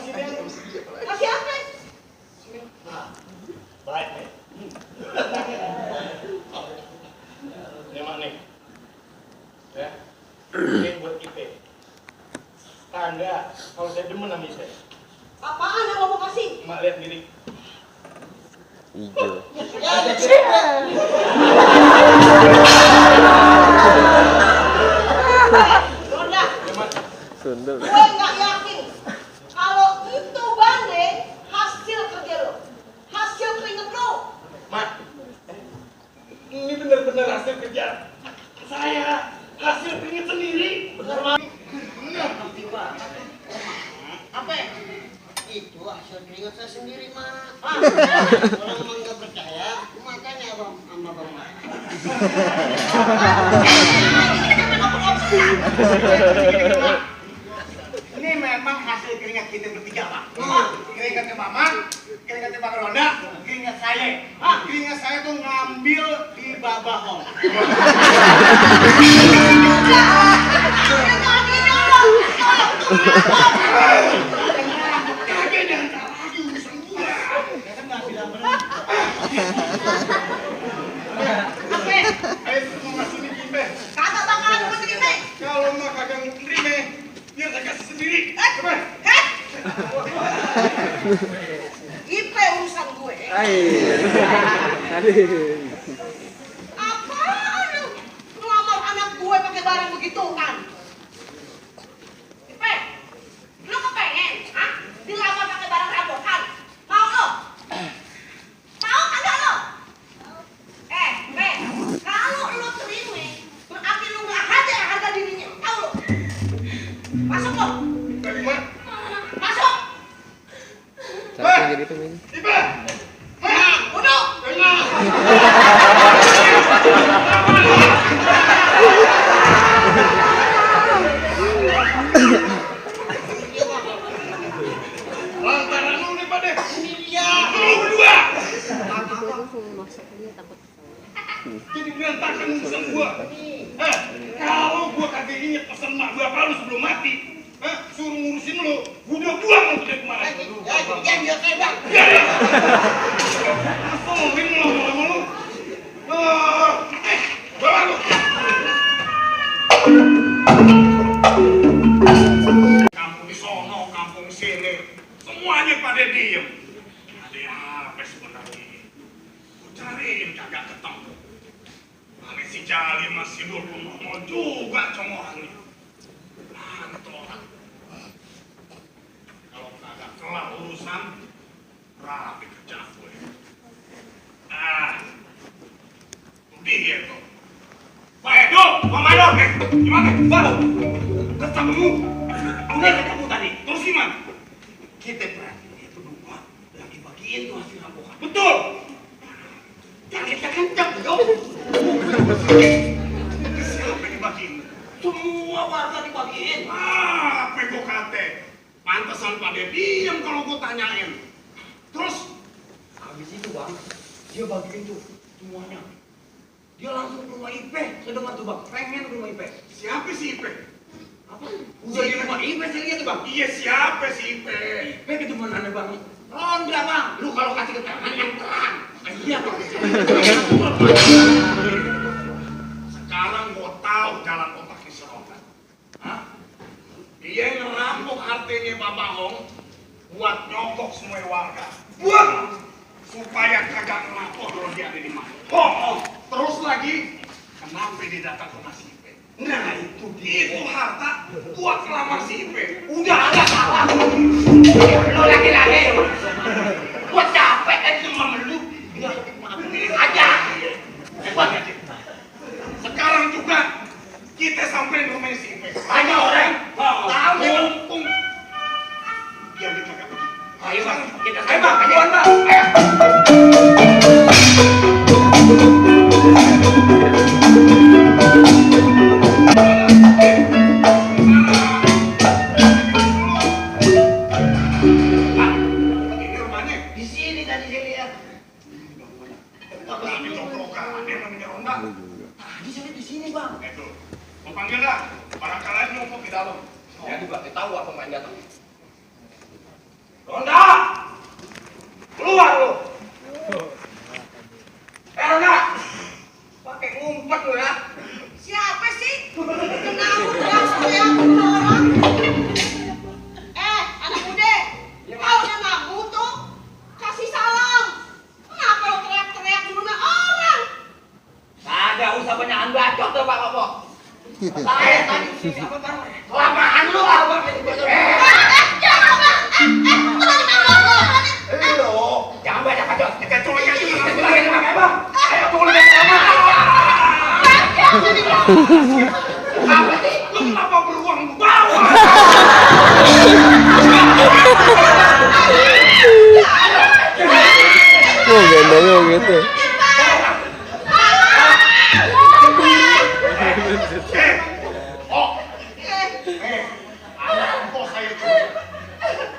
Kasih apa? Baik nih. Ini mana nih? Ya. Ini buat kita. Tanda kalau saya demen sama saya. Apaan yang mau kasih? Mak lihat diri. Hijau. Ya ada cerita. Ronda. Sundel. Gue nggak yakin kalau itu Bande hasil kerja lo, hasil keringet lo. Mak, ini benar-benar hasil kerja saya, hasil keringet sendiri. Bener Mak? Bener nanti Mak. Apa? Itu hasil keringet saya sendiri Mak. Orang emang nggak percaya, makanya abang sama bang Mak. Ini memang hasil keringat kita bertiga, Pak. Keringatnya Mama, keringatnya Bang Ronda, keringat saya. Keringat saya tuh ngambil di Babahong. Kagak diantar lagi urusan gua. Kan nggak bilang benar. Ayo semua masuk di Kimbe. Kagak bakalan gue terima. Kalau nggak kagak nerima, biar saya kasih sendiri. Coba. Ipe urusan gue. Apaan lu? Ngelamar anak gue pakai barang begitu kan? Ipe, lu kepengen? Hah? Dilamar pakai barang rampokan? Mau lo? Mau kagak lo? Ipe, kalau lu terima, berarti lu nggak ada harga dirinya. Tahu lo? Masuk lo. Dari mana? Masuk. Siapa yang jadi pemain? Iba. Duduk. Lantaran lu nih, Pak deh. Iya. Lu berdua. Takut. Jadi berantakan urusan gua. Kalau gua kagak inget pesan mak gua apa lu sebelum mati, suruh ngurusin lu, gua udah buang lu dari kemarin. Ya, biar saya bang. Ya. Ngomongin lu lama-lama lu. Bawa lu. Kampung di sono, kampung sini, semuanya pada diem. Ada apa sebenarnya? Gua cariin kagak ketemu. Mana si Jali masih mau juga congorangnya. Mana tuh orang? Kalau kagak kelar urusan, rapi kerja gue. Dia tuh. Baik, Bang Mado, gimana? Baru ketemu. Udah ketemu tadi. Terus gimana? Kita perhatiin itu berdua lagi bagiin tuh hasil rampokan. Betul. Jangan kita kencang, dong. Siapa yang dibagiin? Semua warga dibagiin. Apa yang gue kate? Pantesan pada diem kalau gue tanyain. Terus? Habis itu bang, dia bagiin tuh semuanya. Dia langsung ke rumah Ipe, saya dengar tuh bang, pengen ke rumah Ipe. Siapa si Ipe? Apa? Udah di rumah Ipe saya lihat tuh bang. Iya siapa si Ipe? Ipe ketemuan bang. Ronda bang, lu kalau kasih keterangan yang terang. Iya bang. Sekarang gua tahu jalan otaknya si Ronda. Hah? Dia ngerampok hartanya Pak Bahong buat nyokok semua warga. Buat supaya kagak ngelapor kalau dia ada di mana. Terus lagi, kenapa dia datang ke Mas Ipe? Nah itu dia. Itu harta buat ngelamar si Ipe. Udah ada salah. Lo laki-laki. Gua capek kan cuma meluk. Aja. Hebat ya. Sekarang juga kita samperin rumah si Ipe. Banyak orang. Tahu. Mumpung dia kagak pergi. Ayo bang, kita bang, ayoan bang. Ini rumahnya di sini tadi saya lihat. Tapi cokrokan, dia namanya Ronda. Tadi saya di sini bang. Itu, mau panggil dah. Para kalian mau di dalam. Jadi Pak, kita tahu apa main datang. Apa sih? Lu kenapa beruang lu bawa? Oh, gendongnya gitu. Anak bos saya itu.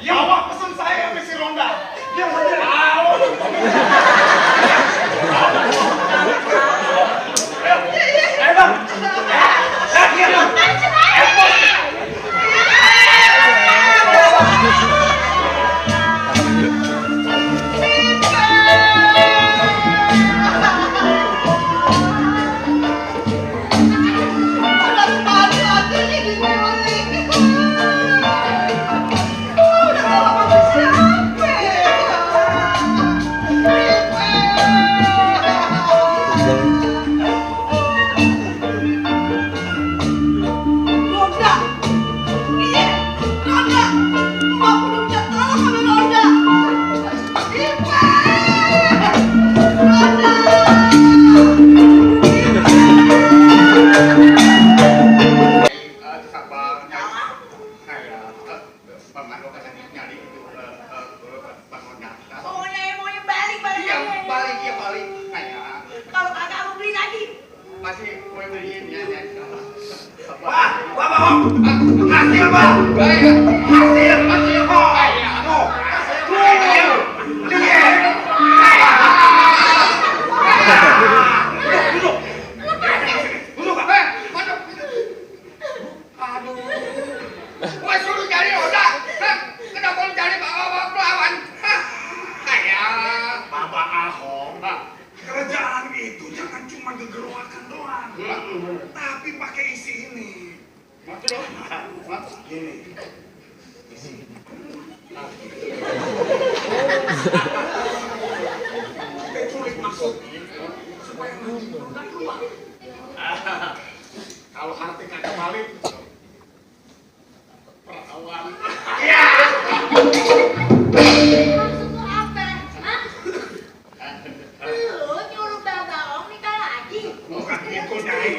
Bawa pesen saya sama si Ronda. Dia saja. Ayo bang. Hasil bang, hasil kok. Duduk, aduh, gue suruh cari Oda, kenapa lu cari bawa pelawan? Kayak Bapak Ahong, kerjaan itu jangan cuma gegeruakan doang, tapi pakai isi ini. Maksud gini. Culik masukin supaya nanti produk keluar. Kalau hati kagak balik, perawan. Iya. Maksud lu apa? Hah? Lu nyuruh Babang nikah lagi? Bukan gitu, Nyai.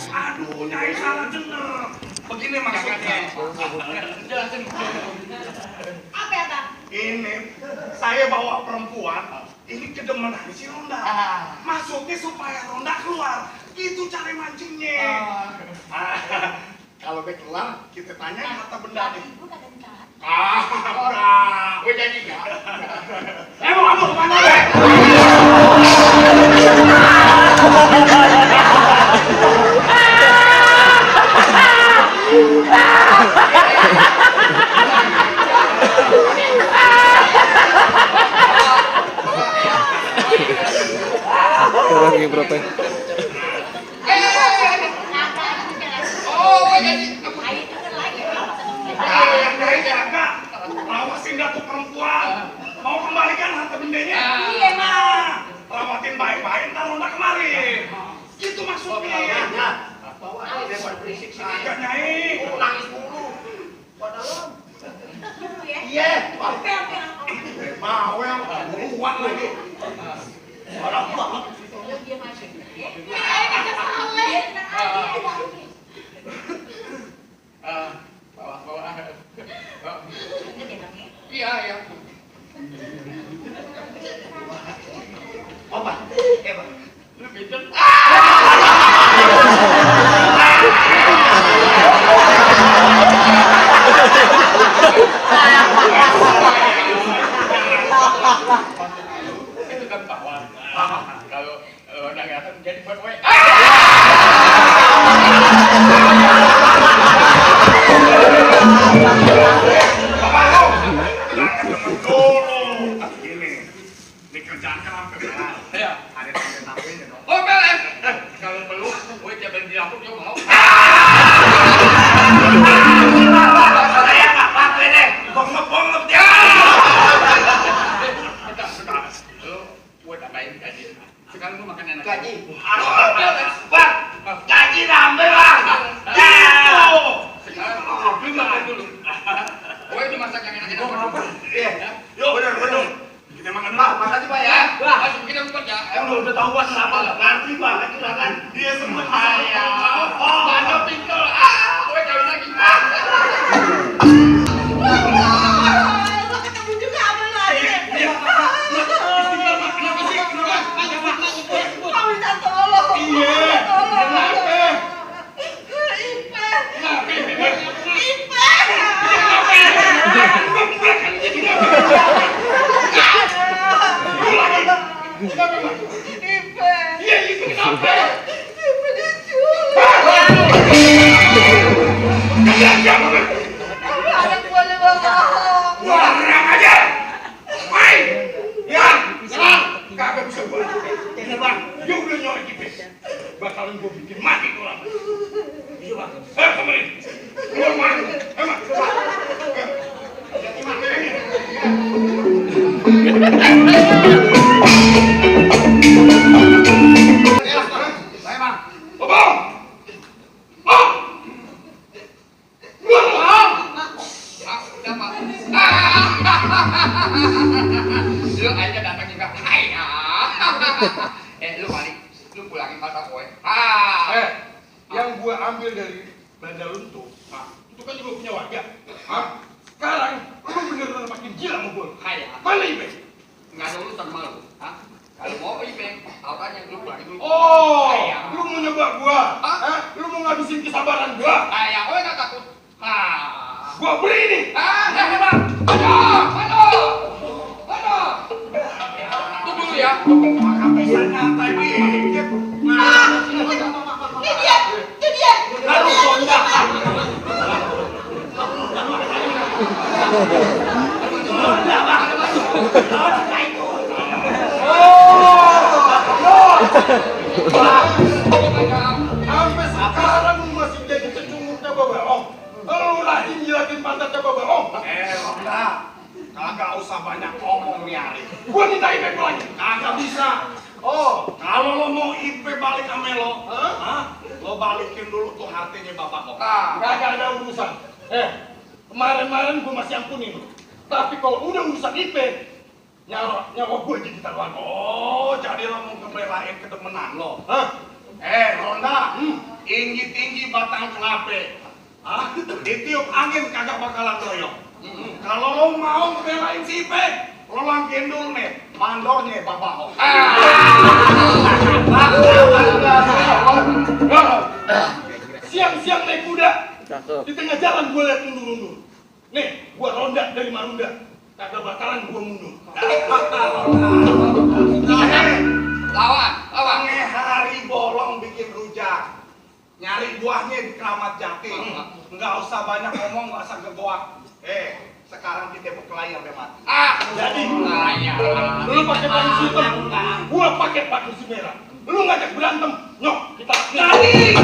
Aduh, Nyai salah denger. Begini maksudnya. Apa ya bang? Ini saya bawa perempuan. Ini kedemenan si Ronda. Maksudnya supaya Ronda keluar. Gitu cara mancingnya. Kalau dia keluar, kita tanya harta benda nih. Ibu kagak nikah. Enggak. Gue janji enggak. Emang kamu kemana, Le? Orang yang berapa? Yang dari jaga, awasin Datuk perempuan. Mau kembalikan harta bendanya? Iya, Bang. Rawatin baik-baik, ntar Ronda kemari. Gitu maksudnya. Bawa aja daripada berisik sini. Agak, Nyai. Nangis mulu. Dulu ya. Iya. Oke. Mau yang buruan lagi. Orang banget. Lu diam aja. Kagak salah. Tenang aja. Bawa. Ingat ya bang ya. Iya. Apa? Bang. Lu pinter. Itu kan bawaan. Kalau nangatan jadi buat Ini kerjaan kan sampai berat. Iya. Ada tampil-tampilnya dong. Oh, beres. Kalau belum, gue jalan di dapur juga mau. Saya nggak apa-apa deh. Bongep-bongep dia. Bentar. Lu gue tambahin gaji. Sekarang lu makan enak. Gaji. Bang, gaji nambah bang. Gitu. Sekarang lu makan dulu. Gue itu masak yang enak-enak. Iya. Yuk, bener. Kita makan dulu. Pak, makasih Pak ya. Masuk kita empat ya. Udah tahu Pak kenapa nggak ngerti Pak? Silakan. Dia sempat Mana pinggul. Gue kawin lagi. Lo ketemu juga sama lo aja. Kenapa sih? Kenapa? Kau minta tolong. Iya. Kenapa? Warang aja. Main. Ya, serang. Kagak bisa gua. Kenapa? Dia udah nyolek Ipek. Bakalan gua bikin mati tuh orang. Iya, Bang. Kemarin. Keluar mana? Emang. Lu aja datang juga. Hai. Lu balik. Lu pulangin mata gue. Yang gua ambil dari Bandar Lunto, itu kan juga punya warga. Sekarang lu bener-bener makin gila sama gua. Hai. Mana Ipek? Nggak ada urusan sama lu. Kalau mau Ipek, auranya lu balik dulu. Oh, Hai. lu mau nyoba gua? Lu mau ngabisin kesabaran gua? Hai, gue nggak takut. Gua beli nih. Hebat. Aduh. Tunggu dulu ya. Sampai santai dikit. Itu dia. Lalu sondak. Sampai sekarang lu masih jadi cecungurnya Babaong. Lu lagi njilatin pantatnya Babaong. Ronda, kagak usah banyak ngomong nih Ari. Gua minta Ipek lagi. Kagak bisa. Oh, kalau lo mau Ipek balik sama lo, lo balikin dulu tuh hatinya Babaong. Kagak ada urusan. Kemarin-kemarin gua masih ampunin. Tapi kalau udah urusan Ipek, nyawa gue jadi taruhan. Oh, jadi lo mau ngebelain kedemenan lo? Ronda, tinggi-tinggi batang kelape. Ditiup angin kagak bakalan doyong. Kalau lo mau ngebelain si Ipek, lo langkin dulu nih, mandornya Babaong. Siang-siang naik kuda, di tengah jalan gue liat mundur-mundur. Nih, gue Ronda dari Marunda. Kagak bakalan gue mundur. Lawan. Hari bolong bikin rujak. Nyari buahnya di Keramat Jati. Nggak usah banyak ngomong, nggak usah gegoak. Sekarang kita berkelahi sampai mati. Jadi, lu pakai baju hitam, gua pakai baju merah. Lu ngajak berantem, nyok kita. Jadi.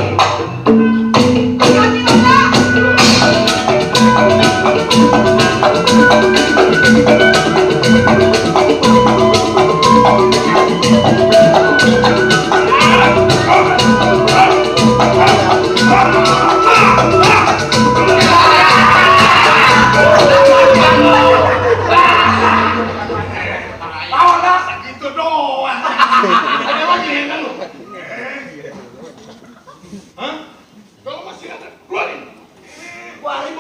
Gitu doang. Ada lagi yang lu? Kalau masih ada, keluarin. Keluarin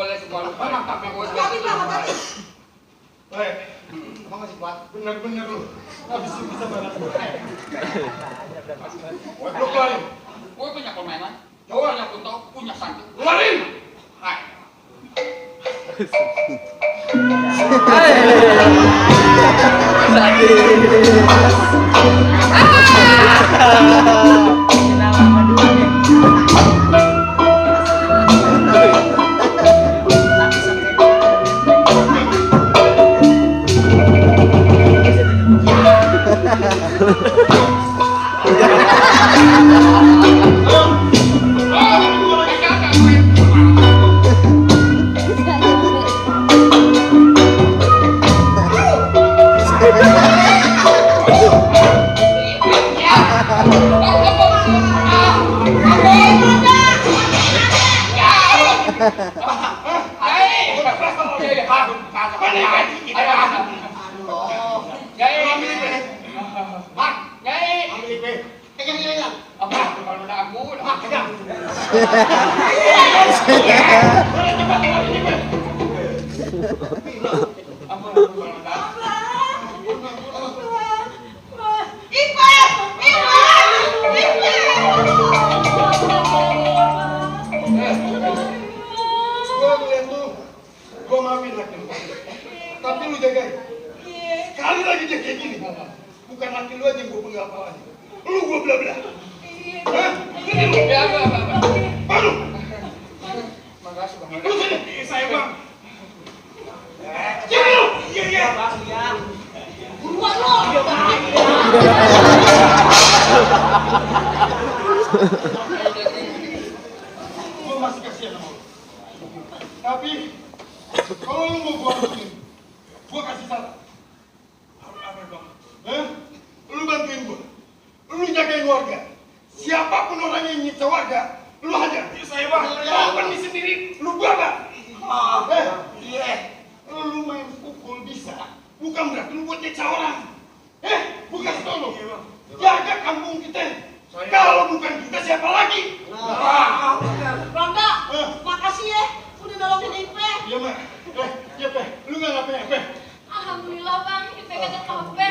boleh semua lupa. Tapi gue Tapi Pak, tadi. Baik. Emang masih kuat? Bener-bener lu. Habis itu bisa balas gue. Lu keluarin. Gue punya permainan. Coba. Punya kunto, punya santu. Keluarin. Hai. Gua ngeliat lu, gua maafin laki lu. Tapi lu jagain. Sekali lagi dia kayak gini, bukan laki lu aja yang gua penggal kepalanya. Lu gua belah-belah. Hah? Gini lu. Ya, apa. Baru. Makasih bang. Lu sini. Saya bang. Sini lu. Iya. Buruan lo. Gua masih kasihan sama lu. Tapi kalau lu mau gua bantuin, gua kasih saran. Apa bang? Hah? Lu bantuin gua. Lu jagain warga. Siapapun orang yang nyiksa warga, lu hajar. Saya bang. Kalau permisi sendiri, lu babak. Iya. Lu main pukul bisa, bukan berarti lu buat nyiksa orang. Bukan solo. Jaga kampung kita. Kalau bukan kita siapa lagi? Rangga, makasih ya. Udah nolongin Ipe. Iya, Mak. Iya, Pe. Lu nggak ngapain, Pe? Alhamdulillah bang, Ipe kagak apa-apa.